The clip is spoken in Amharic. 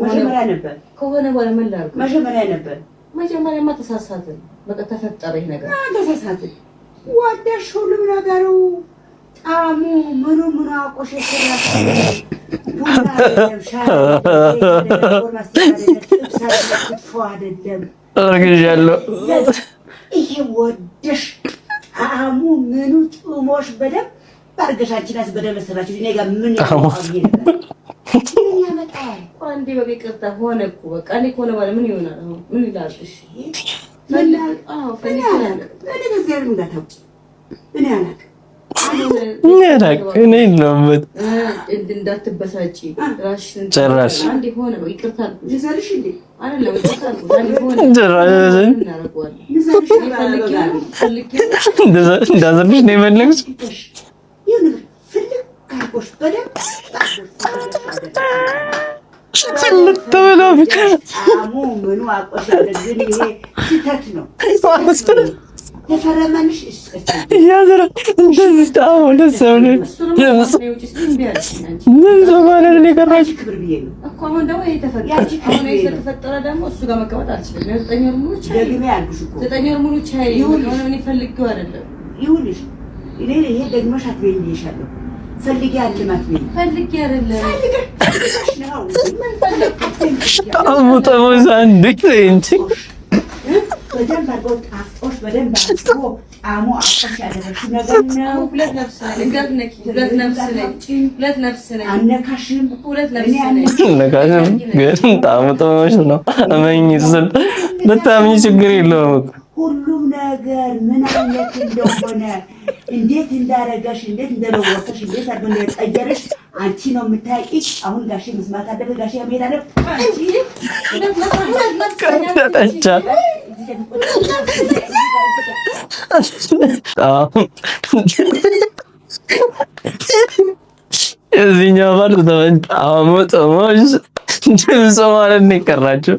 መጀመሪያ ነበር ከሆነ በኋላ ምን ላድርግ? መጀመሪያ ነበር። መጀመሪያማ ተሳሳትን። በቃ ተፈጠረ ይሄ ነገር። ተሳሳትን። ወደሽ ሁሉም ነገሩ ጣዕሙ ምኑ ምኑ አቆሸሽ። ቡና አይደለም፣ ሻይ አይደለም፣ ጥብስ አይደለም፣ ክትፎ አይደለም። አርግዣለሁ። ይሄ ወደሽ ጣዕሙ ምኑ ጥሞሽ በደንብ አድርገሽ አንቺ ናት በደንብ ሰራችሁ። እኔ ጋር ምን ያመጣል? ይሄ ነገር ምን ያመጣል? አንዴ በቃ ይቅርታ ሆነ እኮ በቃ። እኔ ከሆነ በኋላ ምን ይሆናል? አሁን ምን ይላል? እሺ ምን አዎ፣ እኔ አላውቅም። እኔ በዚህ ዓለም እንዳታውቂ እኔ አላውቅም። እኔ አላውቅም። እኔ የለሁበት። እንዳትበሳጪ ራስሽን። ጭራሽ። አንዴ ሆነ በቃ ይቅርታ አልኩሽ። ልዘልሽ እንዴ? አይደለም፣ ይቅርታ አልኩሽ። አንዴ ሆነ። ጭራሽ። እናደርገዋለን። ልዘልሽ? ፈልጌው ፈልጌው እንዳዘልሽ ነው የፈለግሽ? ይሁን ፍልክ አድርጎሽ በደንብ ፍልጥ ብሎ ጣዕሙ ምኑ አቆሻለ። ግን ይሄ ስህተት ነው። ተፈረመንሽ። እያዘረ እንደዚህ ጣሙ ደስ ብሎ ድምፅ ድምፅ ማለት ነው የቀራችው። ክብር ብዬ ነው እኮ። አሁን ደግሞ ይሄ ተፈጠረ። አሁን ይሄ ስለተፈጠረ ደግሞ እሱ ጋር መቀመጥ አልችልም። 9 ወር ሙሉ ቻይ ደግሜ አልኩሽ እኮ። 9 ወር ሙሉ ቻይ ሆነ። እኔ ፈልጌው አይደለም። ይኸውልሽ፣ እኔ ይሄ ደግመሽ አትበይኝ ብዬሻለሁ። ፈልጌ አይደለም አትበይኝ። ፈልጌ አይደለም። ፈልገሽ ነው። ምን ፈለግኩ? ጣሙ ጠሞዛ እንዴት እንጂ። በደንብ አድርጎ ጣፍጦሽ በደንብ አድርጎ ጣሙ አቆሽ ያደረግሽው ነገር ነው። ሁለት ነፍስ ነኝ። እንዳትነኪ። ሁለት ነፍስ ነኝ። ሁለት ነፍስ ነኝ። አነካሽም። ሁለት ነፍስ ነኝ። ነካሽም ግን ጣሙ ጥሞሽ ነው። እመኝ ስል ብታምኚ ችግር የለውም እኮ። ሁሉም ነገር ምን አይነት እንደሆነ፣ እንዴት እንዳረገሽ፣ እንዴት እንደለወሰሽ፣ እንዴት አድርጎ እንደቀየረሽ አንቺ ነው የምታውቂ። አሁን ጋሼ መስማት አለበት፣ ጋሼ መሄድ አለበት። ሁለት ነፍስ ነኝ። ጠጫ ጣሙ የዚህኛው part ጣሙ ጥሞሽ ድምፅ ማለት ነው የቀራችው።